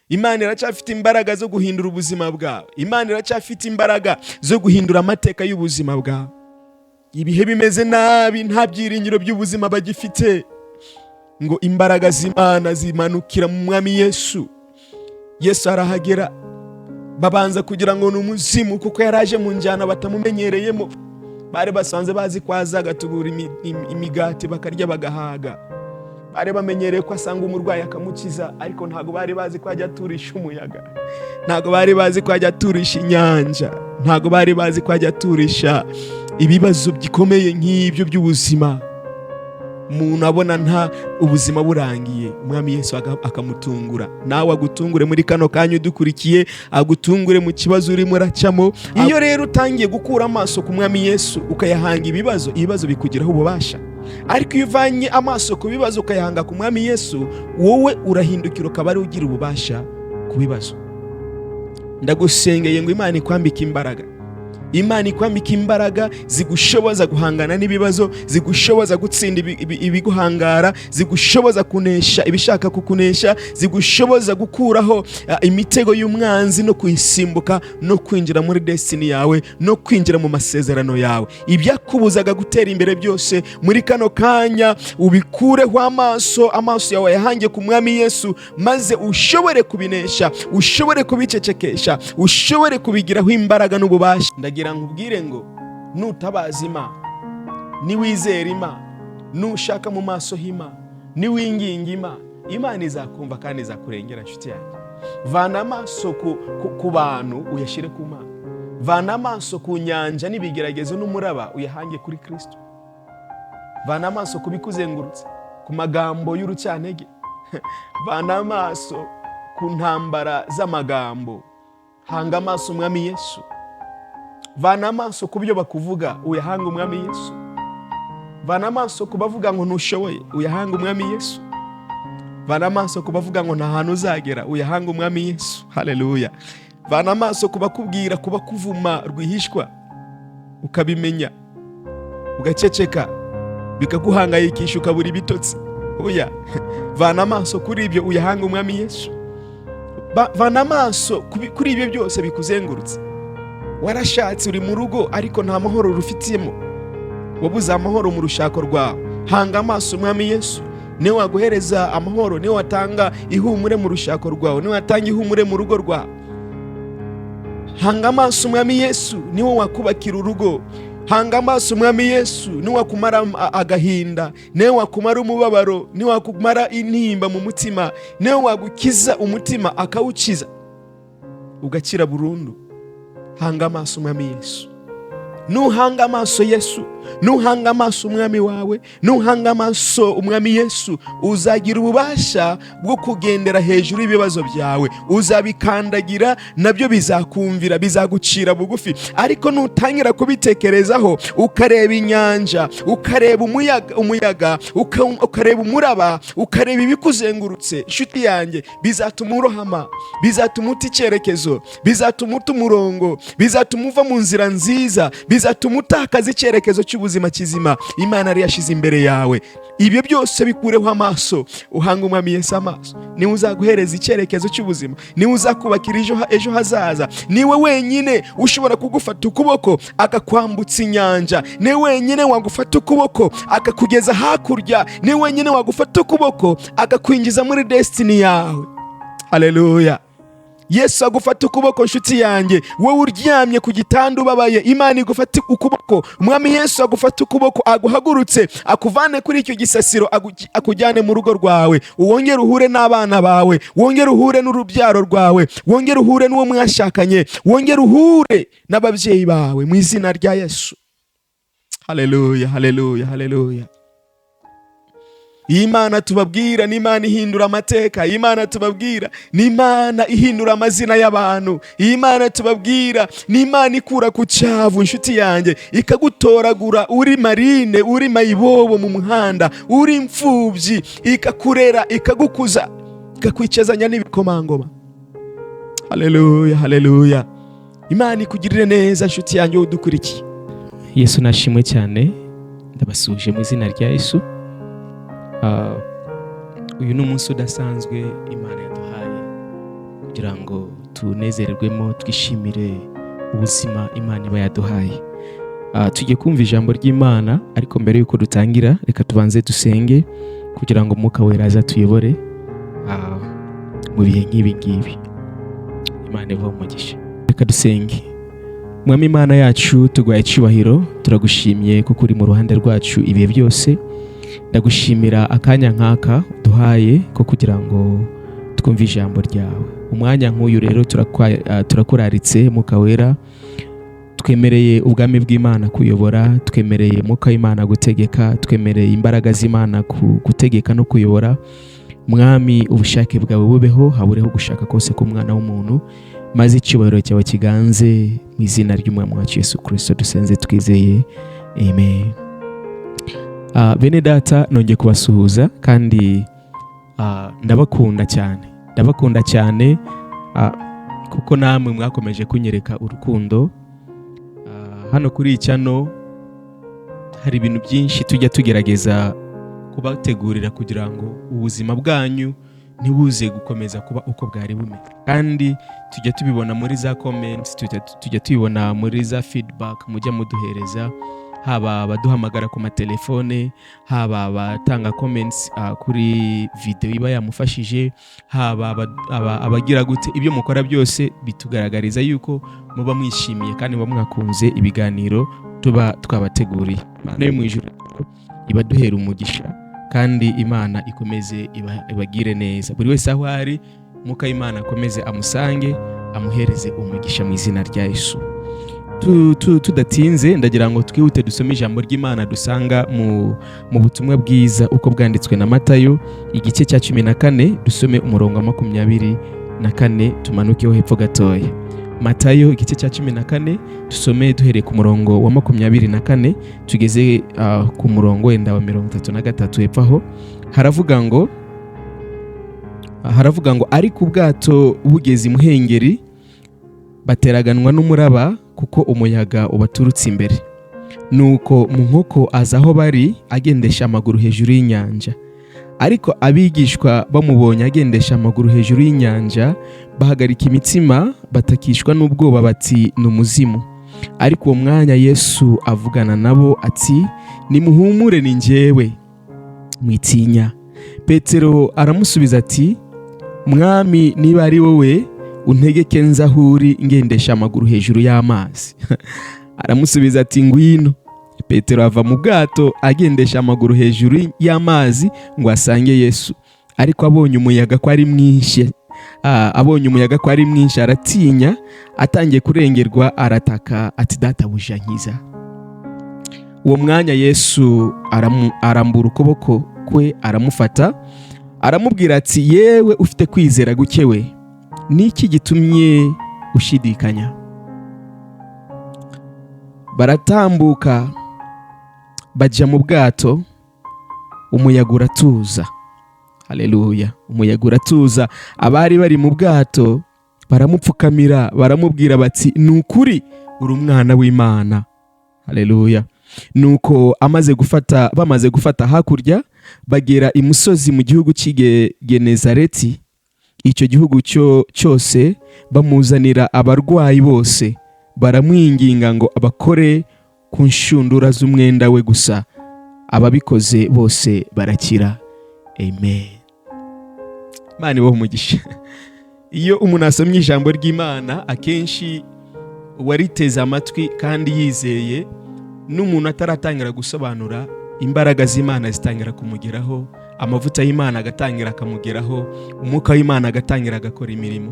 Imana iracyafite imbaraga zo guhindura ubuzima bwawe. Imana iracyafite imbaraga zo guhindura amateka y'ubuzima bwawe. Ibihe bimeze nabi, nta byiringiro by'ubuzima bagifite, ngo imbaraga z'Imana zimanukira mu Mwami Yesu. Yesu arahagera, babanza kugira ngo ni umuzimu, kuko yari aje mu njyana batamumenyereyemo. Bari basanze bazi ko aza agatubura imigati bakarya bagahaga. Bari bamenyereye ko asanga umurwayi akamukiza, ariko ntabwo bari bazi ko ajya aturisha umuyaga, ntabwo bari bazi ko ajya aturisha inyanja, ntabwo bari bazi ko ajya aturisha ibibazo bikomeye nk'ibyo by'ubuzima. Umuntu abona nta ubuzima burangiye, Umwami Yesu akamutungura. Nawe agutungure muri kano kanya udukurikiye, agutungure mu kibazo urimo uracamo. Iyo rero utangiye gukura amaso ku Mwami Yesu ukayahanga ibibazo, ibibazo bikugiraho ububasha. Ariko iyo uvanye amaso ku bibazo ukayahanga ku Mwami Yesu, wowe urahindukira ukaba ari ugira ububasha ku bibazo. Ndagusengeye ngo Imana ikwambike imbaraga, Imana ikwambika imbaraga zigushoboza guhangana n'ibibazo, zigushoboza gutsinda ibiguhangara, zigushoboza kunesha ibishaka kukunesha, zigushoboza gukuraho imitego y'umwanzi no kuyisimbuka no kwinjira muri destiny yawe no kwinjira mu masezerano yawe. Ibyakubuzaga gutera imbere byose, muri kano kanya ubikureho amaso, amaso yawe yahange ku Mwami Yesu, maze ushobore kubinesha, ushobore kubicecekesha, ushobore kubigiraho imbaraga n'ububasha. Ndagira nkubwire ngo nutabaza Imana, niwizera Imana, nushaka mu maso h'Imana, niwinginga Imana, Imana izakumva kandi izakurengera. Inshuti yanjye, vana amaso ku bantu uyashyire ku Mana. Vana amaso ku nyanja n'ibigeragezo n'umuraba uyahange kuri Kristo. Vana amaso ku bikuzengurutse, ku magambo y'urucantege. Vana amaso ku ntambara z'amagambo, hanga amaso Umwami Yesu. Vana amaso ku byo bakuvuga, uyahanga Umwami Yesu. Vana amaso ku bavuga ngo ntushoboye, uyahanga Umwami Yesu. Vana amaso ku bavuga ngo nta hantu uzagera, uyahanga Umwami Yesu. Haleluya! Vana amaso ku bakubwira, ku bakuvuma rwihishwa, ukabimenya ugaceceka, bikaguhangayikisha, ukabura ibitotsi. Oya, vana amaso kuri ibyo, uyahanga Umwami Yesu. Vana amaso kuri ibyo byose bikuzengurutse. Warashatse, uri mu rugo, ariko nta mahoro rufitiyemo, wabuze amahoro mu rushako rwawe. Hanga amaso Umwami Yesu, niwe waguhereza amahoro, niwe watanga ihumure mu rushako rwawe, niwe watanga ihumure mu rugo rwawe. Hanga amaso Umwami Yesu, niwe wakubakira urugo. Hanga amaso Umwami Yesu, niwe wakumara agahinda, niwe wakumara umubabaro, niwe wakumara intimba mu mutima, niwe wagukiza umutima akawukiza ugakira burundu. Hanga amaso Umwami Yesu. Nuhanga amaso Yesu, nuhanga amaso Umwami wawe, nuhanga amaso Umwami Yesu, uzagira ububasha bwo kugendera hejuru y'ibibazo byawe. Uzabikandagira, nabyo bizakumvira, bizagucira bugufi. Ariko nutangira kubitekerezaho, ukareba inyanja, ukareba umuyaga, ukareba umuraba, ukareba ibikuzengurutse, inshuti yanjye, bizatuma urohama, bizatuma uta icyerekezo, bizatuma uta umurongo, bizatuma uva mu nzira nziza, bizatuma utakaza icyerekezo cy'ubuzima kizima Imana yari yashyize imbere yawe. Ibyo byose bikureho amaso, uhanga Umwami Yesu amaso. Niwe uzaguhereza icyerekezo cy'ubuzima, niwe uzakubakira ejo hazaza, niwe wenyine ushobora kugufata ukuboko akakwambutsa inyanja, niwe wenyine wagufata ukuboko akakugeza hakurya, niwe wenyine wagufata ukuboko akakwinjiza muri destiny yawe. Haleluya! Yesu agufata ukuboko, nshuti yanjye. Wowe uryamye ku gitanda ubabaye, Imana igufata ukuboko. Umwami Yesu agufata ukuboko, aguhagurutse, akuvane kuri icyo gisasiro, akujyane mu rugo rwawe, wongere uhure n'abana bawe, wongere uhure n'urubyaro rwawe, wongere uhure n'uwo mwashakanye, wongere uhure n'ababyeyi bawe, mu izina rya Yesu. Haleluya, haleluya, haleluya! Iyi Mana tubabwira ni Imana ihindura amateka. Iyi Mana tubabwira ni Imana ihindura amazina y'abantu. Iyi Mana tubabwira ni Imana ikura ku cyavu, inshuti yanjye, ikagutoragura uri marine, uri mayibobo mu muhanda, uri imfubyi, ikakurera, ikagukuza, ikakwicazanya n'ibikomangoma. Haleluya, haleluya! Imana ikugirire neza, inshuti yanjye udukurikiye. Yesu nashimwe cyane. Ndabasuhuje mu izina rya Yesu. Uyu ni umunsi udasanzwe Imana yaduhaye. Kugira ngo tunezererwemo, twishimire ubuzima Imana iba yaduhaye. Tugiye kumva ijambo ry'Imana, ariko mbere y'uko dutangira reka tubanze dusenge kugira ngo Umwuka Wera azatuyobore mu bihe nk'ibi ngibi. Imana ibahe umugisha. Reka dusenge. Mwami Imana yacu, tuguhaye icyubahiro, turagushimye kuko uri mu ruhande rwacu ibihe byose. Ndagushimira akanya nk'aka uduhaye ko kugira ngo twumve ijambo ryawe. Umwanya nk'uyu rero turakuraritse Mwuka Wera, twemereye ubwami bw'Imana kuyobora, twemereye Mwuka w'Imana gutegeka, twemereye imbaraga z'Imana gutegeka no kuyobora. Mwami, ubushake bwawe bubeho, habureho gushaka kose k'umwana w'umuntu, maze icyubahiro cyawe kiganze. Mu izina ry'Umwami wacu Yesu Kirisito dusenze twizeye, amen. Bene data, nongeye kubasuhuza kandi ndabakunda cyane, ndabakunda cyane, kuko namwe mwakomeje kunyereka urukundo. Hano kuri iyi channel hari ibintu byinshi tujya tugerageza kubategurira kugira ngo ubuzima bwanyu ntibuze gukomeza kuba uko bwari bumeze, kandi tujya tubibona muri za comments, tujya tubibona muri za feedback mujya muduhereza, haba abaduhamagara ku matelefone, haba abatanga comments kuri video iba yamufashije, haba abagira gute. Ibyo mukora byose bitugaragariza yuko muba mwishimiye kandi muba mwakunze ibiganiro tuba twabateguriye. Imana yo mu ijuru ibaduhera umugisha kandi Imana ikomeze ibagire neza. Buri wese aho ari, Mwuka w'Imana akomeze amusange, amuhereze umugisha mu izina rya Yesu. Tudatinze, ndagira ngo twihute dusome ijambo ry'Imana dusanga mu butumwa bwiza uko bwanditswe na Matayo, igice cya 14, dusome umurongo wa 24 tumanukeho hepfo gatoya. Matayo igice cya 14, dusome duhereye ku murongo wa 24 tugeze ku murongo wenda wa 33 hepfo aho. Haravuga ngo: "Ariko ubwato bugeze imuhengeri bateraganwa n'umuraba, kuko umuyaga ubaturutse imbere. Nuko mu nkoko aza aho bari agendesha amaguru hejuru y'inyanja. Ariko abigishwa bamubonye agendesha amaguru hejuru y'inyanja, bahagarika imitima, batakishwa n'ubwoba bati: 'Ni umuzimu.' Ariko uwo mwanya Yesu avugana nabo ati: 'Nimuhumure, ni njyewe, mwitinya.' Petero aramusubiza ati: 'Mwami, niba ari wowe, untegeke nze aho uri ngendesha amaguru hejuru y'amazi.' Aramusubiza ati: 'Ngwino.' Petero ava mu bwato agendesha amaguru hejuru y'amazi ngo asange Yesu. Ariko abonye umuyaga ko ari mwinshi, aratinya. Atangiye kurengerwa, arataka ati: 'Databuja, nkiza.' Uwo mwanya Yesu arambura ukuboko kwe, aramufata, aramubwira ati: 'Yewe ufite kwizera guke we, niki gitumye ushidikanya?' Baratambuka bajya mu bwato, umuyaga uratuza." Haleluya! Umuyaga uratuza. Abari bari mu bwato baramupfukamira, baramubwira bati: "Ni ukuri uri umwana w'Imana." Haleluya! Nuko amaze gufata bamaze gufata hakurya, bagera imusozi mu gihugu cy'i Genezareti. Icyo gihugu cyo cyose bamuzanira abarwayi bose, baramwinginga ngo abakore ku nshundura z'umwenda we gusa. Ababikoze bose barakira. Amen. Imana ibahe umugisha. Iyo umuntu asomye ijambo ry'Imana, akenshi uwariteze amatwi kandi yizeye, n'umuntu ataratangira gusobanura, imbaraga z'Imana zitangira kumugeraho, amavuta y'Imana agatangira akamugeraho, umwuka w'Imana agatangira agakora imirimo.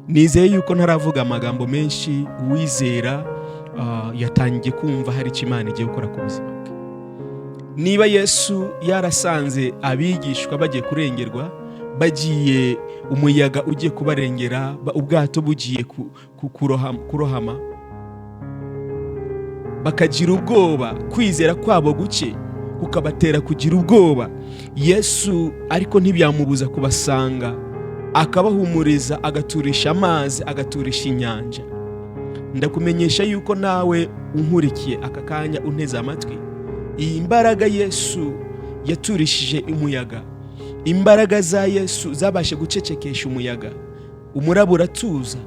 Nizeye yuko ntaravuga amagambo menshi, uwizera yatangiye kumva hari icyo Imana igiye gukora ku buzima bwe. Niba Yesu yarasanze abigishwa bagiye kurengerwa, bagiye, umuyaga ugiye kubarengera, ubwato bugiye kurohama, bakagira ubwoba, kwizera kwabo guke kukabatera kugira ubwoba, Yesu ariko ntibyamubuza kubasanga, akabahumuriza, agaturisha amazi, agaturisha inyanja. Ndakumenyesha yuko nawe unkurikiye aka kanya, unteze amatwi, iyi mbaraga Yesu yaturishije umuyaga, imbaraga za Yesu zabashe gucecekesha umuyaga. Umuraba uratuza,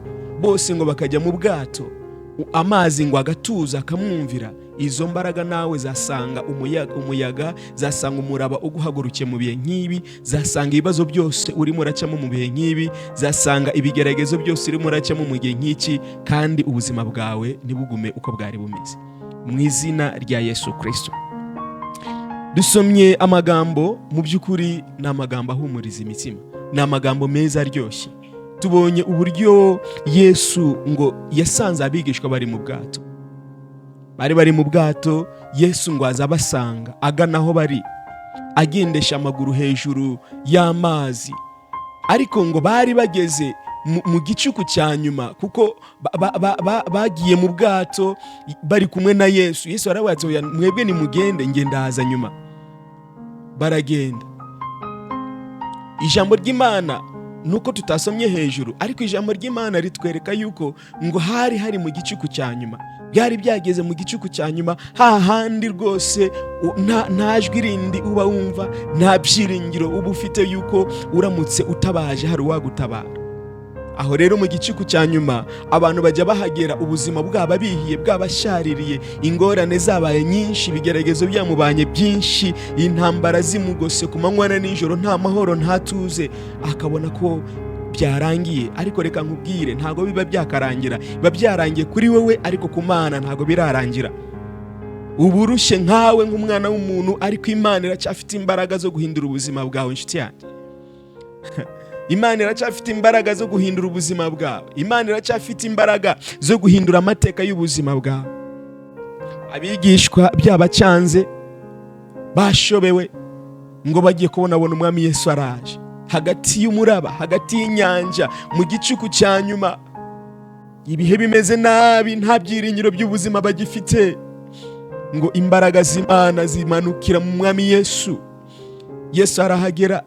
bose ngo bakajya mu bwato, amazi ngo agatuza akamwumvira. Izo mbaraga nawe zasanga umuyaga, zasanga umuraba uguhagurukiye mu bihe nk'ibi, zasanga ibibazo byose urimo uracamo mu bihe nk'ibi, zasanga ibigeragezo byose urimo uracamo mu gihe nk'iki, kandi ubuzima bwawe ntibugume uko bwari bumeze. Mu izina rya Yesu Kristo. Dusomye amagambo, mu by'ukuri ni amagambo ahumuriza imitima, ni amagambo meza aryoshye. Tubonye uburyo Yesu ngo yasanze abigishwa bari mu bwato, bari mu bwato. Yesu ngo aza abasanga agana aho bari, agendesha amaguru hejuru y'amazi, ariko ngo bari bageze mu gicuku cya nyuma, kuko bagiye mu bwato bari kumwe na Yesu. Yesu aravuga ati: "Oya, mwebwe nimugende, nge ndaza nyuma." Baragenda. Ijambo ry'Imana nuko tutasomye hejuru, ariko ijambo ry'Imana ritwereka yuko ngo hari mu gicuku cya nyuma, byari byageze mu gicuku cya nyuma, hahandi rwose nta jwi rindi uba wumva, nta byiringiro uba ufite yuko uramutse utabaje hari uwagutabara. Aho rero mu gicuku cya nyuma abantu bajya bahagera ubuzima bwaba bihiye, bwabashaririye, ingorane zabaye nyinshi, ibigeragezo byamubanye byinshi, intambara zimugose ku manywa na nijoro, nta mahoro, nta tuze, akabona ko byarangiye. Ariko reka nkubwire, ntabwo biba byakarangira. Biba byarangiye kuri wowe, ariko ku Mana ntabwo birarangira. Uburushye nkawe nk'umwana w'umuntu, ariko Imana iracyafite imbaraga zo guhindura ubuzima bwawe. Inshuti yanjye, Imana iracyafite imbaraga zo guhindura ubuzima bwawe. Imana iracyafite imbaraga zo guhindura amateka y'ubuzima bwawe. Abigishwa byabacanze, bashobewe, ngo bagiye kubona umwami Yesu araje hagati y'umuraba, hagati y'inyanja, mu gicuku cya nyuma, ibihe bimeze nabi, nta byiringiro by'ubuzima bagifite. Ngo imbaraga z'Imana zimanukira mu mwami Yesu. Yesu arahagera,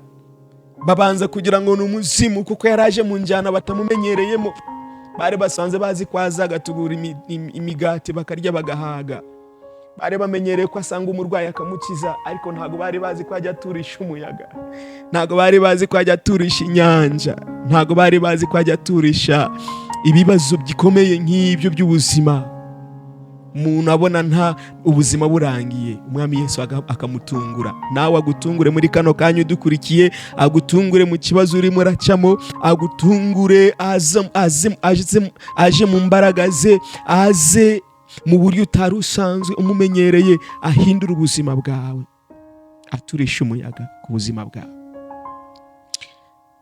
babanza kugira ngo ni umuzimu, kuko yaraje mu njyana batamumenyereyemo. Bari basanze bazi ko aza agatubura imigati bakarya bagahaga, bari bamenyereye ko asanga umurwayi akamukiza, ariko ntabwo bari bazi ko ajya aturisha umuyaga, ntabwo bari bazi ko ajya aturisha inyanja, ntabwo bari bazi ko ajya aturisha ibibazo bikomeye nk'ibyo by'ubuzima. Umuntu abona nta ubuzima burangiye, umwami Yesu akamutungura. Nawe agutungure muri kano kanya udukurikiye, agutungure mu kibazo urimo uracamo, agutungure aje mu mbaraga ze, aze mu buryo utari usanzwe umumenyereye, ahindura ubuzima bwawe, aturisha umuyaga ku buzima bwawe.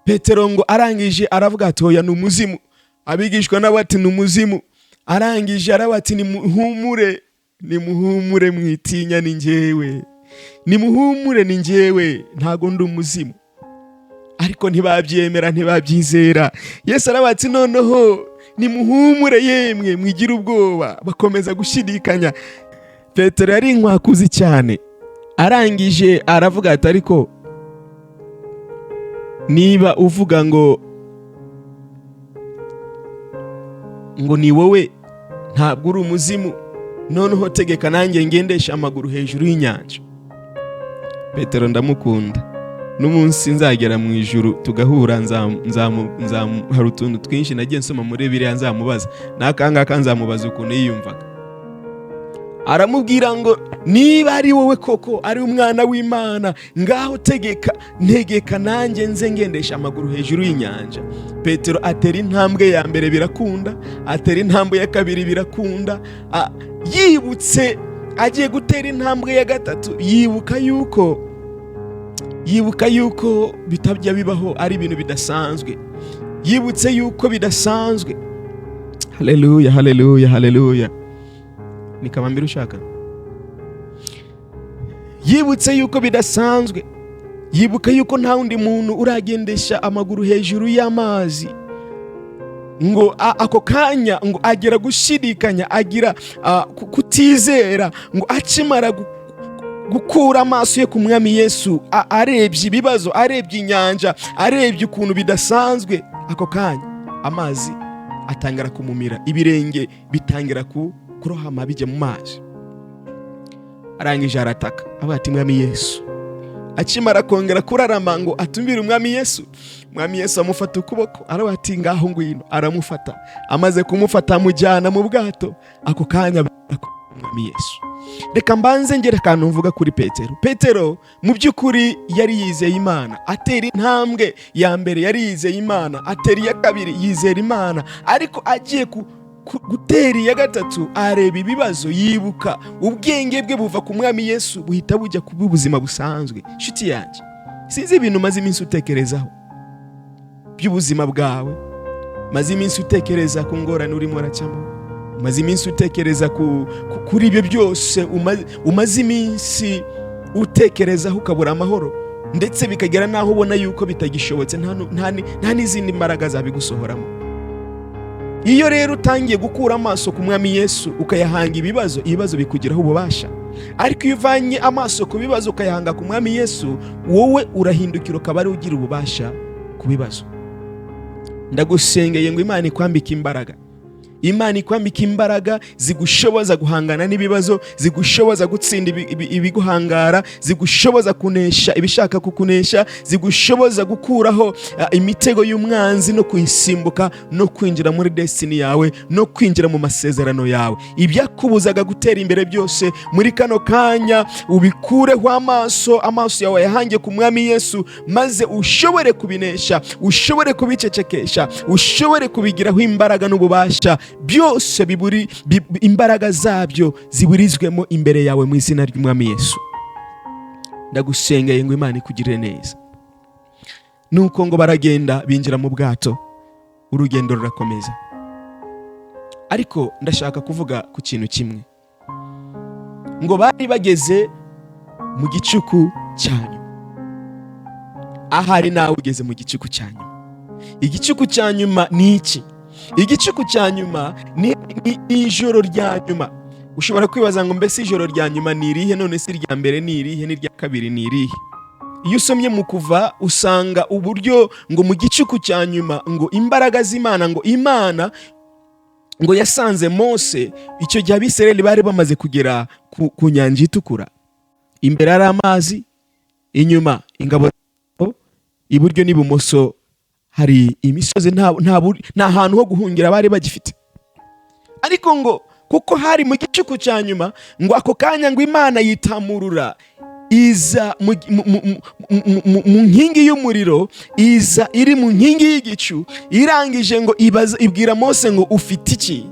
Petero ngo arangije aravuga ati: "Oya, ni umuzimu." Abigishwa nabo ati: "Ni umuzimu." Arangije aravuga ati: "Nimuhumure, nimuhumure, mwitinya, ni njyewe, nimuhumure, ni njyewe, ntago ndi umuzimu." Ariko ntibabyemera, ntibabyizera. Yesu aravuga ati: "Noneho nimuhumure yemwe, mwigire ubwoba." Bakomeza gushidikanya. Petero yari inkwakuzi cyane. Arangije aravuga ati: "Ariko niba uvuga ngo ni wowe, ntabwo uri umuzimu, noneho tegeka nanjye ngendesha amaguru hejuru y'inyanja." Petero ndamukunda, n'umunsi nzagera mu ijuru tugahura, hari utuntu twinshi nagiye nsoma muri Bibiliya nzamubaza, n'aka ngaka nzamubaza ukuntu yiyumvaga. Aramubwira ngo: "Niba ari wowe koko, ari umwana w'Imana, ngaho tegeka, ntegeka nanjye nze ngendesha amaguru hejuru y'inyanja." Petero atera intambwe ya mbere birakunda, atera intambwe ya kabiri birakunda. Yibutse agiye gutera intambwe ya gatatu, yibuka yuko bitajya bibaho, ari ibintu bidasanzwe. Yibutse yuko bidasanzwe. Haleluya, haleluya, haleluya. Ni kabambiri ushaka. Yibutse yuko bidasanzwe, yibuka yuko nta wundi muntu uragendesha amaguru hejuru y'amazi. Ngo ako kanya ngo agera gushidikanya, agira kutizera. Ngo akimara gukura amaso ye ku mwami Yesu, arebye ibibazo, arebye inyanja, arebye ukuntu bidasanzwe, ako kanya amazi atangira kumumira, ibirenge bitangira kurohama bijya mu mazi. Arangije arataka avuga ati: "Mwami Yesu." Akimara kongera kurarama ngo atumbire Umwami Yesu, Umwami Yesu amufata ukuboko, aravuga ati: "Ngaho ngwino." Aramufata, amaze kumufata amujyana mu bwato. Ako kanya Umwami Yesu. Reka mbanze ngere akantu mvuga kuri Petero. Petero mu by'ukuri yari yizeye Imana. Atera intambwe ya mbere yari yizeye Imana, atera iya kabiri yizera Imana, ariko agiye gutera iya gatatu areba ibibazo, yibuka ubwenge bwe buva ku Mwami Yesu buhita bujya kuba ubuzima busanzwe. Inshuti yanjye, sinzi ibintu umaze iminsi utekerezaho by'ubuzima bwawe, maze iminsi utekereza ku ngorane urimo uracamo, umaze iminsi utekereza kuri ibyo byose, umaze iminsi utekerezaho ukabura amahoro, ndetse bikagera n'aho ubona yuko bitagishobotse, nta n'izindi mbaraga zabigusohoramo. Iyo rero utangiye gukura amaso ku Mwami Yesu ukayahanga ibibazo, ibibazo bikugiraho ububasha. Ariko iyo uvanye amaso ku bibazo ukayahanga ku Mwami Yesu, wowe urahindukira ukaba ari ugira ububasha ku bibazo. Ndagusengeye ngo Imana ikwambike imbaraga, Imana ikwambika imbaraga zigushoboza guhangana n'ibibazo, zigushoboza gutsinda ibiguhangara, zigushoboza kunesha ibishaka kukunesha, zigushoboza gukuraho imitego y'umwanzi no kuyisimbuka no kwinjira muri destiny yawe no kwinjira mu masezerano yawe. Ibyakubuzaga gutera imbere byose, muri kano kanya ubikureho amaso, amaso yawe yahange ku Mwami Yesu, maze ushobore kubinesha, ushobore kubicecekesha, ushobore kubigiraho imbaraga n'ububasha byose, biburi imbaraga zabyo ziburizwemo imbere yawe mu izina ry'Umwami Yesu. Ndagusengeye ngo Imana ikugirire neza. Nuko ngo baragenda binjira mu bwato, urugendo rurakomeza. Ariko ndashaka kuvuga ku kintu kimwe. Ngo bari bageze mu gicuku cya nyuma. Ahari nawe ugeze mu gicuku cya nyuma. Igicuku cya nyuma ni iki? Igicuku cya nyuma ni ijoro rya nyuma. Ushobora kwibaza ngo: "Mbese ijoro rya nyuma ni irihe? None se irya mbere ni irihe, n'irya kabiri ni irihe?" Iyo usomye mu Kuva usanga uburyo ngo mu gicuku cya nyuma ngo imbaraga z'Imana, ngo Imana ngo yasanze Mose. Icyo gihe Abisirayeli bari bamaze kugera ku Nyanja Itukura. Imbere ari amazi, inyuma ingabo, iburyo n'ibumoso hari imisozi, nta hantu ho guhungira bari bagifite. Ariko ngo kuko hari mu gicuku cya nyuma, ngo ako kanya ngo Imana yitamurura, iza mu nkingi y'umuriro, iza iri mu nkingi y'igicu. Irangije ngo ibaza, ibwira Mose ngo: "Ufite iki?"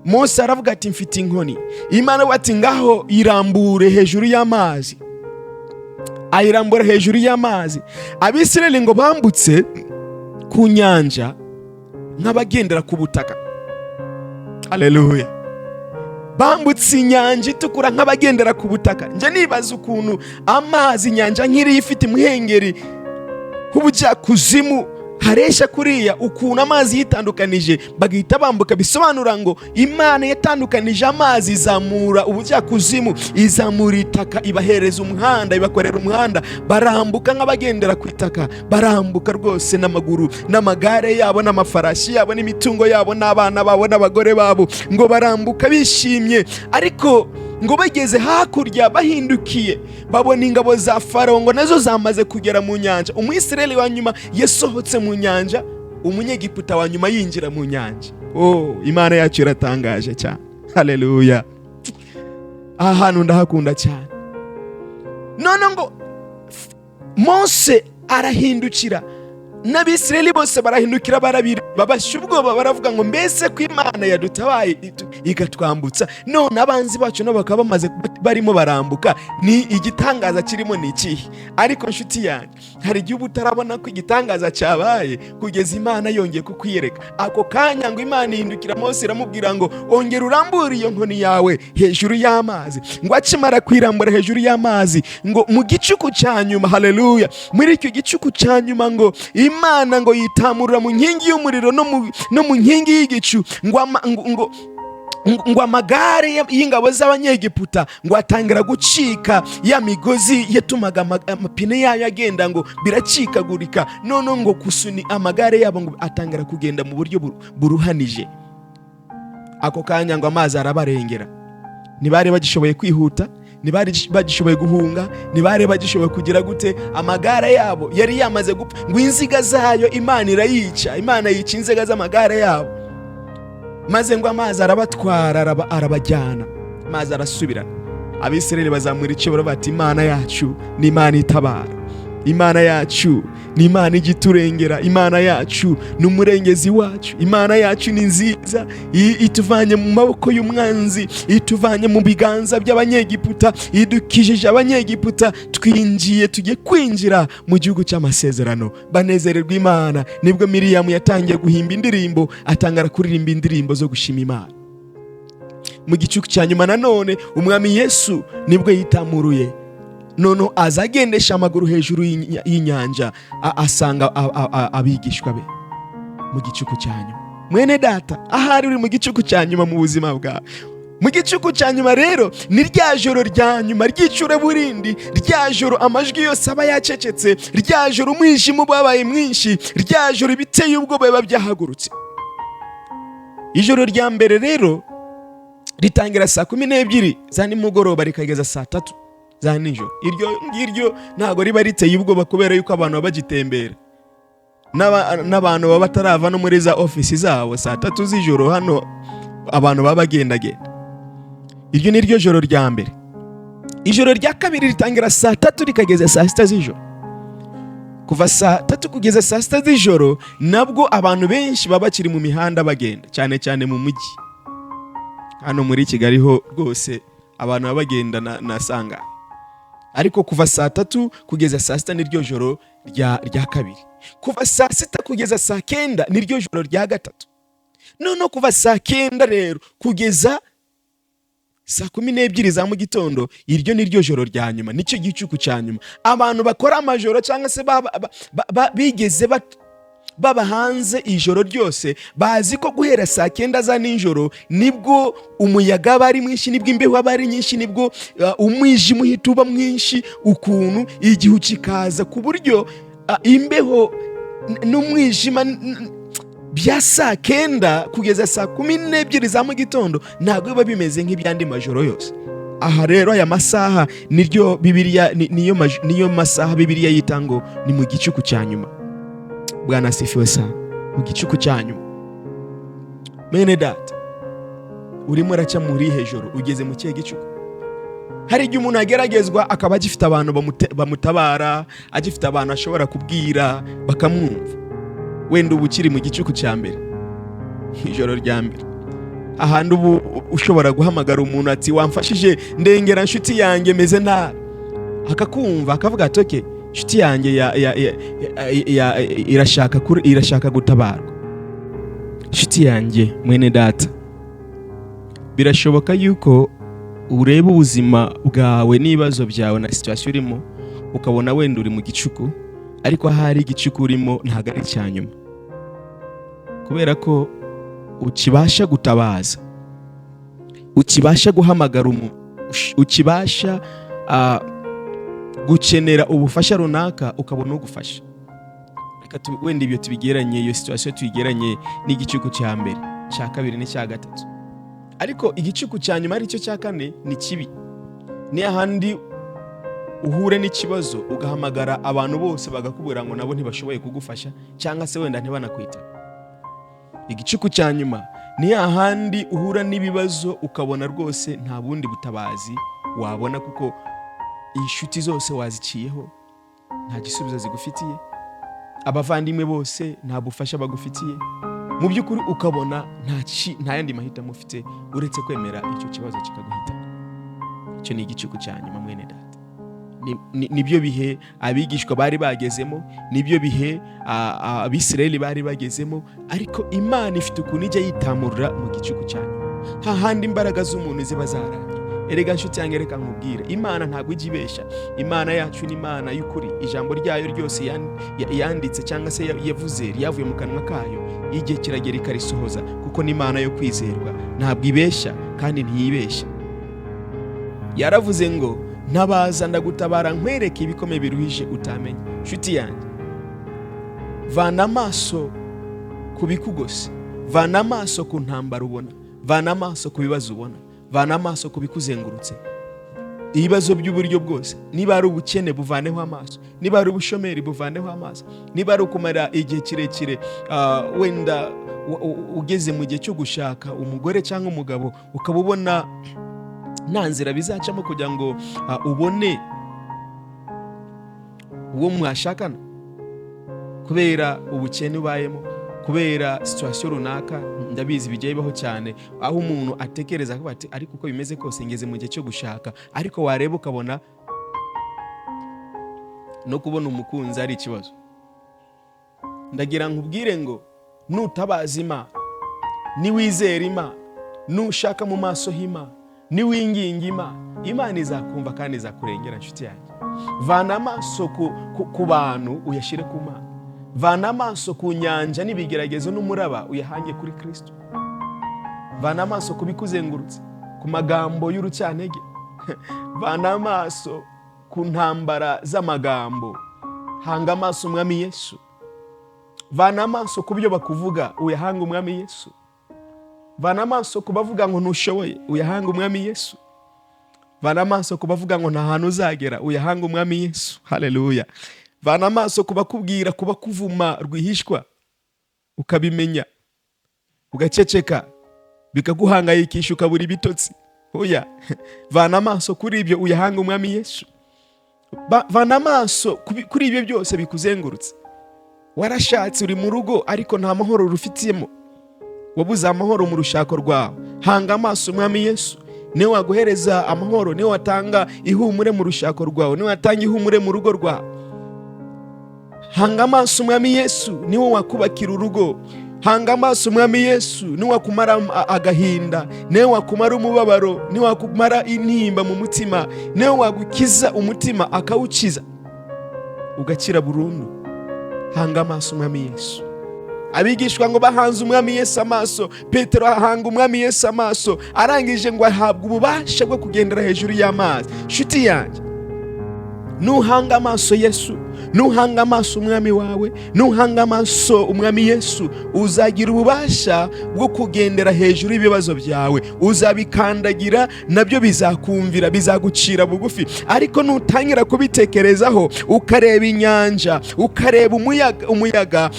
Mose aravuga ati: "Mfite inkoni." Imana ati: "Ngaho irambure hejuru y'amazi." Ayirambura hejuru y'amazi. Abisirayeli ngo bambutse ku nyanja nk'abagendera ku butaka. Haleluya! Bambutse Inyanja Itukura nk'abagendera ku butaka. Njya nibaza ukuntu amazi, inyanja nk'iriya ifite imuhengeri h'ubujyakuzimu hareshya kuriya, ukuntu amazi yitandukanije bagahita bambuka. Bisobanura ngo Imana yatandukanije amazi, izamura ubujyakuzimu, izamura itaka, ibahereza umuhanda, ibakorera umuhanda, barambuka nk'abagendera ku itaka. Barambuka rwose n'amaguru, n'amagare yabo, n'amafarashi yabo, n'imitungo yabo, n'abana babo, n'abagore babo. Ngo barambuka bishimye. Ariko ngo bageze hakurya bahindukiye babona ingabo za Farawo ngo nazo zamaze kugera mu nyanja. Umwisirayeli wa nyuma yasohotse mu nyanja, Umunyegiputa wa nyuma yinjira mu nyanja. Oh, Imana yacu iratangaje cyane! Haleluya! Aha hantu ndahakunda cyane. None ngo Mose arahindukira, n'Abisirayeli bose barahindukira, barabireba, bashya ubwoba, baravuga ngo: "Mbese ko Imana yadutabaye ikatwambutsa, none abanzi bacu nabo bakaba bamaze barimo barambuka, ni igitangaza kirimo ni ikihe?" Ariko nshuti yanjye, hari igihe uba utarabona ko igitangaza cyabaye kugeza Imana yongeye kukwiyereka. Ako kanya ngo Imana ihindukira Mose, iramubwira ngo: "Ongera urambure iyo nkoni yawe hejuru y'amazi." Ngo akimara kwirambura hejuru y'amazi, ngo mu gicuku cya nyuma, haleluya, muri icyo gicuku cya nyuma ngo Imana ngo yitamurura mu nkingi y'umuriro no mu nkingi y'igicu. Ngo amagare y'ingabo z'Abanyegiputa ngo atangira gucika, ya migozi yatumaga amapine yayo agenda ngo biracikagurika. Noneho ngo kusuni amagare yabo ngo atangira kugenda mu buryo buruhanije. Ako kanya ngo amazi arabarengera, ntibari bagishoboye kwihuta, Ntibari bagishoboye guhunga, ntibari bagishoboye kugira gute. Amagare yabo yari yamaze gupfa, ngo inziga zayo Imana irayica. Imana yica inziga z'amagare yabo, maze ngo amazi arabatwara, arabajyana, amazi arasubirana. Abisirayeli bazamura icyo bati: "Imana yacu ni Imana itabara, Imana yacu ni Imana ijya iturengera, Imana yacu ni umurengezi wacu, Imana yacu ni nziza, ituvanye mu maboko y'umwanzi, ituvanye mu biganza by'Abanyegiputa, idukijije Abanyegiputa, twinjiye, tugiye kwinjira mu gihugu cy'amasezerano." Banezererwa Imana. Nibwo Miriyamu yatangiye guhimba indirimbo, atangira kuririmba indirimbo zo gushima Imana. Mu gicuku cya nyuma nanone, Umwami Yesu nibwo yitamuruye, noneho aza agendesha amaguru hejuru y'inyanja, asanga abigishwa be mu gicuku cya nyuma. Mwene data, ahari uri mu gicuku cya nyuma mu buzima bwawe. Mu gicuku cya nyuma rero ni rya joro rya nyuma ry'icuraburindi, rya joro amajwi yose aba yacecetse, rya joro umwijima uba wabaye mwinshi, rya joro ibiteye ubwoba biba byahagurutse. Ijoro rya mbere rero ritangira saa 12 za nimugoroba, rikageza saa 3 za nijoro. Iryo ngiryo ntabwo riba riteye ubwoba, kubera yuko abantu baba bagitembera, n'abantu baba batarava no muri za ofisi zabo. Saa 3 z'ijoro hano abantu baba bagendagenda. Iryo ni ryo joro rya mbere. Ijoro rya kabiri ritangira saa 3, rikageza saa 6 z'ijoro. Kuva saa 3 kugeza saa 6 z'ijoro nabwo abantu benshi baba bakiri mu mihanda bagenda, cyane cyane mu mujyi. Hano muri Kigali ho rwose abantu baba bagenda na sanga. Ariko kuva saa 3 kugeza saa 6 niryo joro rya kabiri. Kuva saa 6 kugeza saa 9 niryo joro rya gatatu. Noneho kuva saa 9 rero kugeza saa 12 za mu gitondo, iryo ni ryo joro rya nyuma, nicyo gicuku cya nyuma. Abantu bakora amajoro cyangwa se bigeze baba hanze ijoro ryose bazi ko guhera saa 9 za nijoro nibwo umuyaga aba ari mwinshi, nibwo imbeho aba ari nyinshi, nibwo umwijima uhita uba mwinshi, ukuntu igihu kikaza, ku buryo imbeho n'umwijima bya saa 9 kugeza saa 12 za mu gitondo ntabwo biba bimeze nk'iby'andi majoro yose. Aha rero aya masaha niryo Bibiliya niyo masaha Bibiliya yita ngo ni mu gicuku cya nyuma. Bwana asifiwe sana. Mu gicuku cya nyuma, mwene data, urimo uraca muri hejuru, ugeze mu kihe gicuku? Hari igihe umuntu ageragezwa akaba agifite abantu bamutabara, agifite abantu ashobora kubwira bakamwumva. Wenda uba ukiri mu gicuku cya mbere, ijoro rya mbere, ahandi ubu ushobora guhamagara umuntu ati: "Wamfashije, ndengera nshuti yanjye, meze nabi." Akakumva, akavuga ati: "Okay, inshuti yanjye irashaka gutabarwa." Inshuti yanjye, mwene data, birashoboka yuko ureba ubuzima bwawe n'ibibazo byawe na situation urimo, ukabona wenda uri mu gicuku. Ariko ahari igicuku urimo ntabwo ari icya nyuma, kubera ko ukibasha gutabaza, ukibasha guhamagara umuntu, ukibasha gukenera ubufasha runaka ukabona ugufasha. Reka wenda ibyo tubigeranye, iyo situation tuyigeranye n'igicuku cya mbere, cya kabiri n'icya gatatu. Ariko igicuku cya nyuma, aricyo cya kane, ni kibi. Ni ahandi uhure n'ikibazo, ugahamagara abantu bose, bagakubwira ngo nabo ntibashoboye kugufasha, cyangwa se wenda ntibanakwita. Igicuku cya nyuma ni hahandi uhura n'ibibazo, ukabona rwose nta bundi butabazi wabona, kuko inshuti zose waziciyeho nta gisubizo zigufitiye, abavandimwe bose nta bufasha bagufitiye. Mu by'ukuri ukabona nta yandi mahitamo ufite uretse kwemera icyo kibazo kikaguhitana. Icyo ni igicuku cya nyuma, mwene data. Nibyo bihe abigishwa bari bagezemo, nibyo bihe Abisirayeli bari bagezemo. Ariko Imana ifite ukuntu ijya yitamurura mu gicuku cya nyuma, hahandi imbaraga z'umuntu ziba zarangiye. Erega nshuti yanjye, reka nkubwire, Imana ntabwo ijya ibeshya. Imana yacu ni Imana y'ukuri. Ijambo ryayo ryose yanditse cyangwa se yavuze, ryavuye mu kanwa kayo, igihe kiragera ikarisohoza, kuko ni Imana yo kwizerwa. Ntabwo ibeshya kandi ntiyibeshya. Yaravuze ngo: "Ntabaza ndagutabara, nkwereke ibikomeye biruhije utamenya." Nshuti yanjye, vana amaso ku bikugose, vana amaso ku ntambara ubona, vana amaso ku bibazo ubona, vana amaso ku bikuzengurutse. Ibibazo by'uburyo bwose, niba ari ubukene buvaneho amaso, niba ari ubushomeri buvaneho amaso, niba ari ukumara igihe kirekire wenda ugeze mu gihe cyo gushaka umugore cyangwa umugabo, ukaba ubona nta nzira bizacamo kugira ngo ubone uwo mwashakana kubera ubukene ubayemo, kubera situation runaka. Ndabizi, bijya bibaho cyane aho umuntu atekereza ko ati: "Ariko uko bimeze kose ngeze mu gihe cyo gushaka," ariko wareba ukabona no kubona umukunzi ari ikibazo. Ndagira nkubwire ngo nutabaza Imana, niwizera Imana, nushaka mu maso h'Imana, niwinginga Imana, Imana izakumva kandi izakurengera. Inshuti yanjye, vana amaso ku bantu uyashyire ku Mana. Vana amaso ku nyanja n'ibigeragezo n'umuraba, uyahange kuri Kirisito. Vana amaso ku bikuzengurutse, ku magambo y'urucyantege. Vana amaso ku ntambara z'amagambo, hanga amaso Umwami Yesu. Vana amaso ku byo bakuvuga, uyahange Umwami Yesu. Vana amaso ku bavuga ngo ntushoboye, uyahange Umwami Yesu. Vana amaso ku bavuga ngo nta hantu uzagera, uyahange Umwami Yesu. Haleluya! Vana amaso ku bakubwira, ku bakuvuma rwihishwa, ukabimenya ugaceceka, bikaguhangayikisha, ukabura ibitotsi. Oya, vana amaso kuri ibyo, uyahange Umwami Yesu. Vana amaso kuri ibyo byose bikuzengurutse. Warashatse, uri mu rugo, ariko nta mahoro rufitiyemo, wabuze amahoro mu rushako rwawe. Hanga amaso Umwami Yesu, niwe waguhereza amahoro, niwe watanga ihumure mu rushako rwawe, niwe watanga ihumure mu rugo rwawe. Hanga amaso Umwami Yesu, niwe wakubakira urugo. Hanga amaso Umwami Yesu, niwe wakumara agahinda, niwe wakumara umubabaro, niwe wakumara intimba mu mutima, niwe wagukiza umutima akawukiza ugakira burundu. Hanga amaso Umwami Yesu. Abigishwa ngo bahanze Umwami Yesu amaso. Petero ahanga Umwami Yesu amaso, arangije ngo ahabwa ububasha bwo kugendera hejuru y'amazi. Nshuti yanjye, nuhanga amaso Yesu, nuhanga amaso Umwami wawe, nuhanga amaso Umwami Yesu, uzagira ububasha bwo kugendera hejuru y'ibibazo byawe. Uzabikandagira, nabyo bizakumvira, bizagucira bugufi. Ariko nutangira kubitekerezaho, ukareba inyanja, ukareba umuyaga,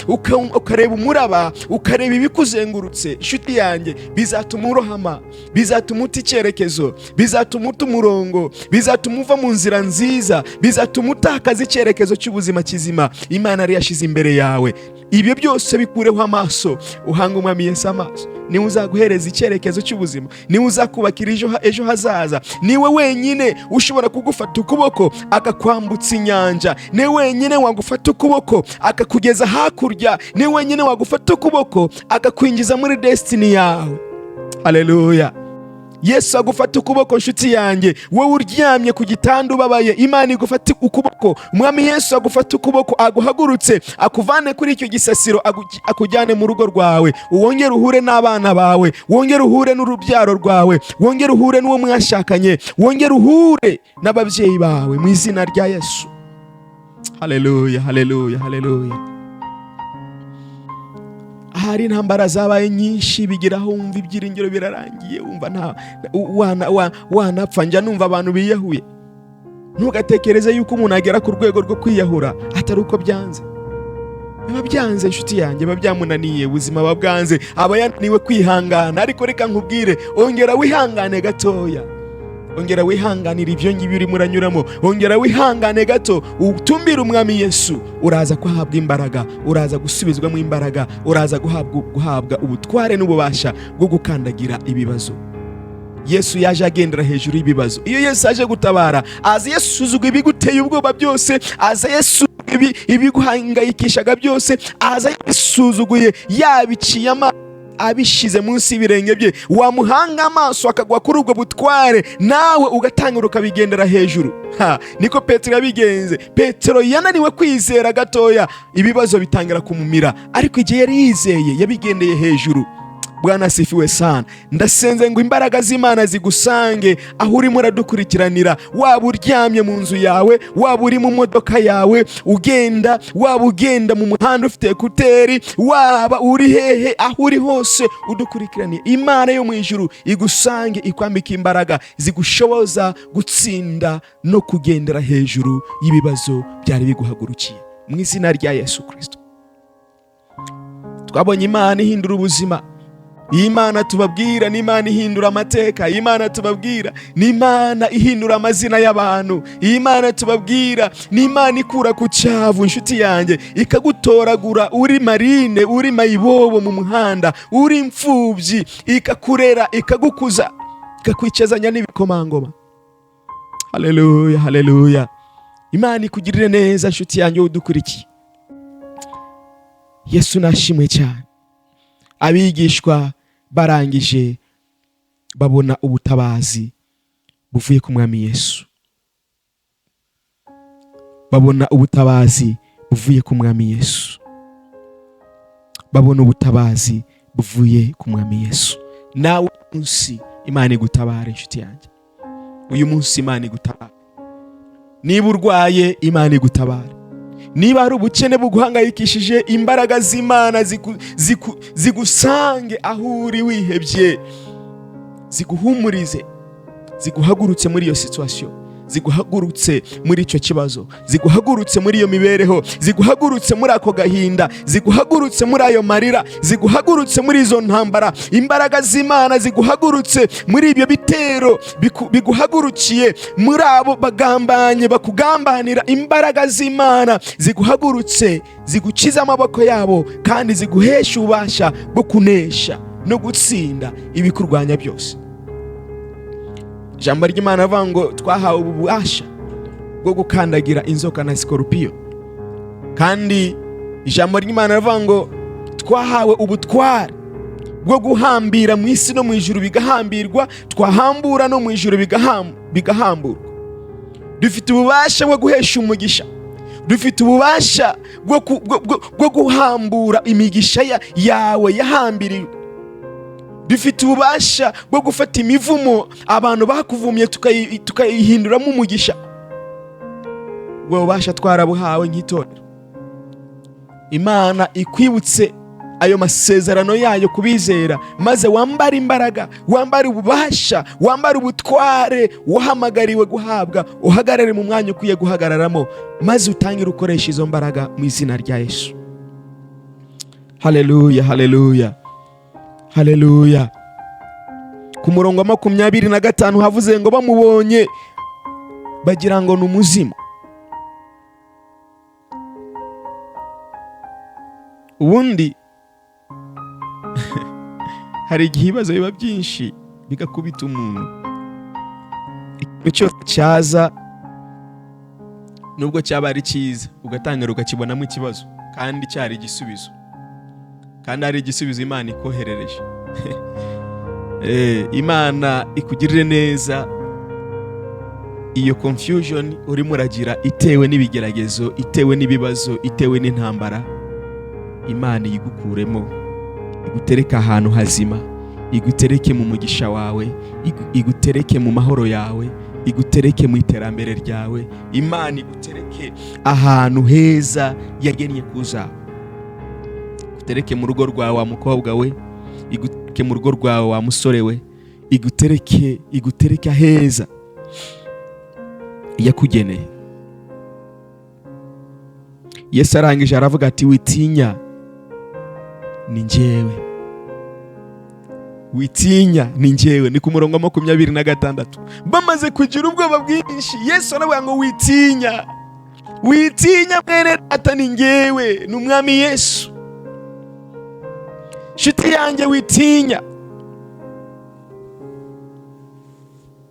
ukareba umuraba, ukareba ibikuzengurutse, inshuti yanjye, bizatuma urohama, bizatuma uta icyerekezo, bizatuma uta umurongo, bizatuma uva mu nzira nziza, bizatuma utakaza icyerekezo cy'ubuzima kizima Imana yari yashyize imbere yawe. Ibyo byose bikureho amaso, uhanga Umwami Yesu amaso. Niwe uzaguhereza icyerekezo cy'ubuzima, niwe uzakubakira ejo hazaza, niwe wenyine ushobora kugufata ukuboko akakwambutsa inyanja, niwe wenyine wagufata ukuboko akakugeza hakurya, niwe wenyine wagufata ukuboko akakwinjiza muri destiny yawe. Haleluya! Yesu agufata ukuboko. Nshuti yanjye, wowe uryamye ku gitanda ubabaye, Imana igufata ukuboko. Umwami Yesu agufata ukuboko, aguhagurutse, akuvane kuri icyo gisasiro, akujyane mu rugo rwawe, wongere uhure n'abana bawe, wongere uhure n'urubyaro rwawe, wongere uhure n'uwo mwashakanye, wongere uhure n'ababyeyi bawe, mu izina rya Yesu. Haleluya, haleluya, haleluya! Ahari intambara zabaye nyinshi, bigeraho wumva ibyiringiro birarangiye, wumva nta wanapfa. Njya numva abantu biyahuye. Ntugatekereze yuko umuntu agera ku rwego rwo kwiyahura atari uko byanze. Biba byanze, inshuti yanjye, biba byamunaniye, ubuzima buba bwanze, aba yananiwe kwihangana. Ariko reka nkubwire, ongera wihangane gatoya, ongera wihanganira ibyo ngibyo urimo uranyuramo, ongera wihangane gato, utumbire Umwami Yesu. Uraza kuhabwa imbaraga, uraza gusubizwamo imbaraga, uraza guhabwa ubutware n'ububasha bwo gukandagira ibibazo. Yesu yaje agendera hejuru y'ibibazo. Iyo Yesu aje gutabara, aza yasuzugura ibiguteye ubwoba byose, aza yasuzugura ibiguhangayikishaga byose, aza yabisuzuguye, yabiciye amazi, abishyize munsi y'ibirenge bye. Wamuhanga amaso akagwa kuri ubwo butware, nawe ugatangira ukabigendera hejuru. Ha, niko Petero yabigenze. Petero yananiwe kwizera gatoya, ibibazo bitangira kumumira, ariko igihe yari yizeye yabigendeye hejuru. Bwana asifiwe sana. Ndasenze ngo imbaraga z'Imana zigusange aho urimo uradukurikiranira, waba uryamye mu nzu yawe, waba uri mu modoka yawe ugenda, waba ugenda mu muhanda ufite écouteurs, waba uri hehe, aho uri hose udukurikiraniye, Imana yo mu ijuru igusange, ikwambika imbaraga zigushoboza gutsinda no kugendera hejuru y'ibibazo byari biguhagurukiye, mu izina rya Yesu Kirisito. Twabonye Imana ihindura ubuzima. Iyi Imana tubabwira ni Imana ihindura amateka. Iyi Imana tubabwira ni Imana ihindura amazina y'abantu. Iyi Imana tubabwira ni Imana ikura ku cyavu, inshuti yanjye, ikagutoragura uri marine, uri mayibobo mu muhanda, uri imfubyi, ikakurera, ikagukuza, ikakwicazanya n'ibikomangoma. Haleluya, haleluya! Imana ikugirire neza, inshuti yanjye udukurikiye. Yesu nashimwe cyane. Abigishwa barangije babona ubutabazi buvuye ku Mwami Yesu, babona ubutabazi buvuye ku Mwami Yesu, babona ubutabazi buvuye ku Mwami Yesu. Nawe munsi Imana igutabara, inshuti yanjye. Uyu munsi Imana igutabara. Niba urwaye, Imana igutabara. Niba hari ubukene buguhangayikishije, imbaraga z'Imana zigusange aho uri wihebye, ziguhumurize, ziguhagurutse muri iyo situation, ziguhagurutse muri icyo kibazo, ziguhagurutse muri iyo mibereho, ziguhagurutse muri ako gahinda, ziguhagurutse muri ayo marira, ziguhagurutse muri izo ntambara. Imbaraga z'Imana ziguhagurutse muri ibyo bitero biguhagurukiye, muri abo bagambanye bakugambanira. Imbaraga z'Imana ziguhagurutse, zigukize amaboko yabo, kandi ziguhesha ububasha bwo kunesha no gutsinda ibikurwanya byose. Ijambo ry'Imana rivuga ngo twahawe ububasha bwo gukandagira inzoka na sikorupiyo, kandi ijambo ry'Imana rivuga ngo twahawe ubutware bwo guhambira mu isi no mu ijuru bigahambirwa, twahambura no mu ijuru bigahamburwa. Dufite ububasha bwo guhesha umugisha, dufite ububasha bwo guhambura imigisha yawe yahambiriwe, dufite ububasha bwo gufata imivumo abantu bakuvumye tukayihinduramo umugisha. Ubwo bubasha twarabuhawe nk'itorero. Imana ikwibutse ayo masezerano yayo kubizera, maze wambare imbaraga, wambare ububasha, wambare ubutware wahamagariwe guhabwa, uhagarare mu mwanya ukwiye guhagararamo, maze utangire ukoresha izo mbaraga mu izina rya Yesu. Haleluya, haleluya, haleluya! Ku murongo wa 25 havuze ngo bamubonye bagira ngo ni umuzimu. Ubundi hari igihe ibibazo biba byinshi bigakubita umuntu, ikintu cyose cyaza, nubwo cyaba ari cyiza, ugatangira ukakibonamo ikibazo kandi cyari igisubizo, kandi ari igisubizo Imana ikoherereje. Imana ikugirire neza. Iyo confusion urimo uragira itewe n'ibigeragezo, itewe n'ibibazo, itewe n'intambara, Imana iyigukuremo, igutereke ahantu hazima, igutereke mu mugisha wawe, igutereke mu mahoro yawe, igutereke mu iterambere ryawe. Imana igutereke ahantu heza yagennye kuza. Igutereke mu rugo rwawe, wa mukobwa we, igutereke mu rugo rwawe, wa musore we, igutereke aheza yakugeneye. Yesu arangije aravuga ati: "Witinya, ni njyewe, witinya, ni njyewe." Ni ku murongo wa 26. Bamaze kugira ubwoba bwinshi, Yesu aravuga ngo: "Witinya, witinya, mwene data, ni njyewe." Ni Umwami Yesu. Nshuti yanjye, witinya.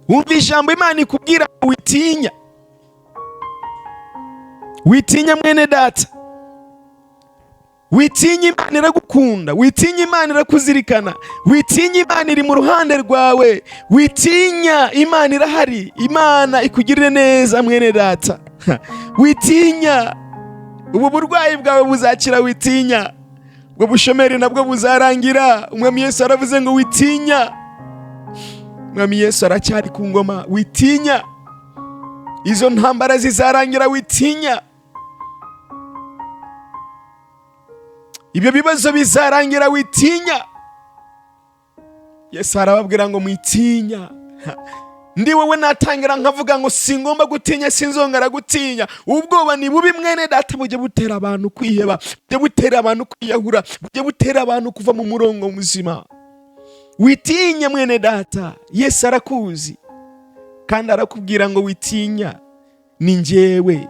Wumva ijambo Imana ikubwira ngo: "Witinya, witinya, mwene data, witinya. Imana iragukunda. Witinya, Imana irakuzirikana. Witinya, Imana iri mu ruhande rwawe. Witinya, Imana irahari." Imana ikugirire neza, mwene data. Witinya, ubu burwayi bwawe buzakira. Witinya. Ubwo bushomeri nabwo buzarangira. Umwami Yesu aravuze ngo witinya. Umwami Yesu aracyari ku ngoma, witinya. Izo ntambara zizarangira, witinya. Ibyo bibazo bizarangira, witinya. Yesu arababwira ngo mwitinya. Ndi wowe natangira nkavuga ngo singomba gutinya, sinzongera gutinya. Ubwoba ni bubi mwene data, bujya butera abantu kwiheba, bujya butera abantu kwiyahura, bujya butera abantu kuva mu murongo muzima. Witinya mwene data, Yesu arakuzi kandi arakubwira ngo witinya, ni njyewe.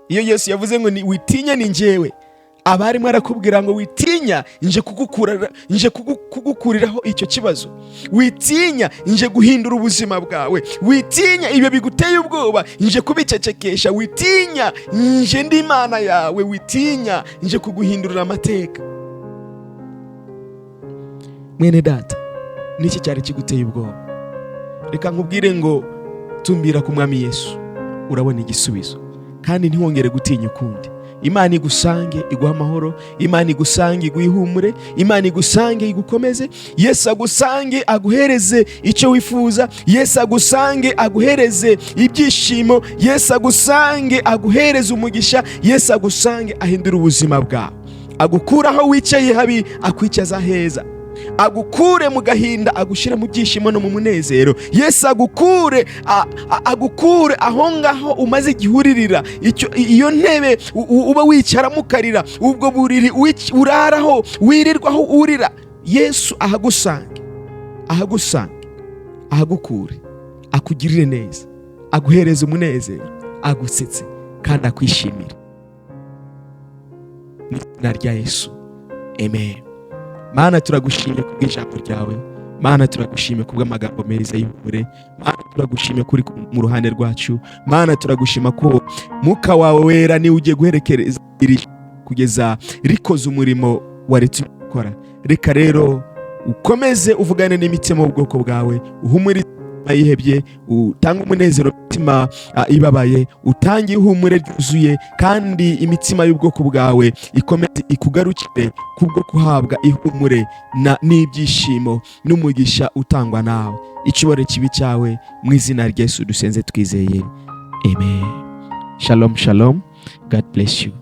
Iyo Yesu yavuze ngo ni witinya, ni njyewe, aba arimo arakubwira ngo witinya, nje kugukura, nje kugukuriraho icyo kibazo. Witinya, nje guhindura ubuzima bwawe. Witinya, ibyo biguteye ubwoba nje kubicecekesha. Witinya, nje ndi Imana yawe. Witinya, nje kuguhindurira amateka. Mwene data, niki cyari kiguteye ubwoba? Reka nkubwire ngo tumbira ku Mwami Yesu, urabona igisubizo, kandi ntiwongere gutinya ukundi. Imana igusange iguha amahoro, Imana igusange iguhe ihumure, Imana igusange igukomeze, Yesu agusange aguhereze icyo wifuza, Yesu agusange aguhereze ibyishimo, Yesu agusange aguhereze umugisha, Yesu agusange ahindure ubuzima bwawe, agukure aho wicaye habi akwicaza heza, agukure mu gahinda agushyire mu byishimo no mu munezero. Yesu agukure agukure aho ngaho umaze igihe uririra, iyo ntebe uba wicaramo ukarira, ubwo buriri uraraho wirirwaho urira, Yesu ahagusange, ahagusange, ahagukure, akugirire neza, aguhereze umunezero, agusetse kandi akwishimire. Mu izina rya Yesu, amen. Mana, turagushimye kubw'ijambo ryawe. Mana, turagushimye kubw'amagambo meza y'ihumure. Mana, turagushimye kuri mu ruhande rwacu. Mana, turagushima ko Mwuka wawe wera niwe ugiye guherekereza iri kugeza rikoze umurimo waretse gukora. Reka rero ukomeze uvugane n'imitima y'ubwoko bwawe, uhumurize imitima yihebye, utange umunezero imitima ibabaye, utange ihumure ryuzuye, kandi imitima y'ubwoko bwawe ikomeze ikugarukire kubwo kuhabwa ihumure n'ibyishimo n'umugisha utangwa nawe. Icyubahiro kibi cyawe, mu izina rya Yesu dusenze twizeye, amen. Shalom, shalom. God bless you.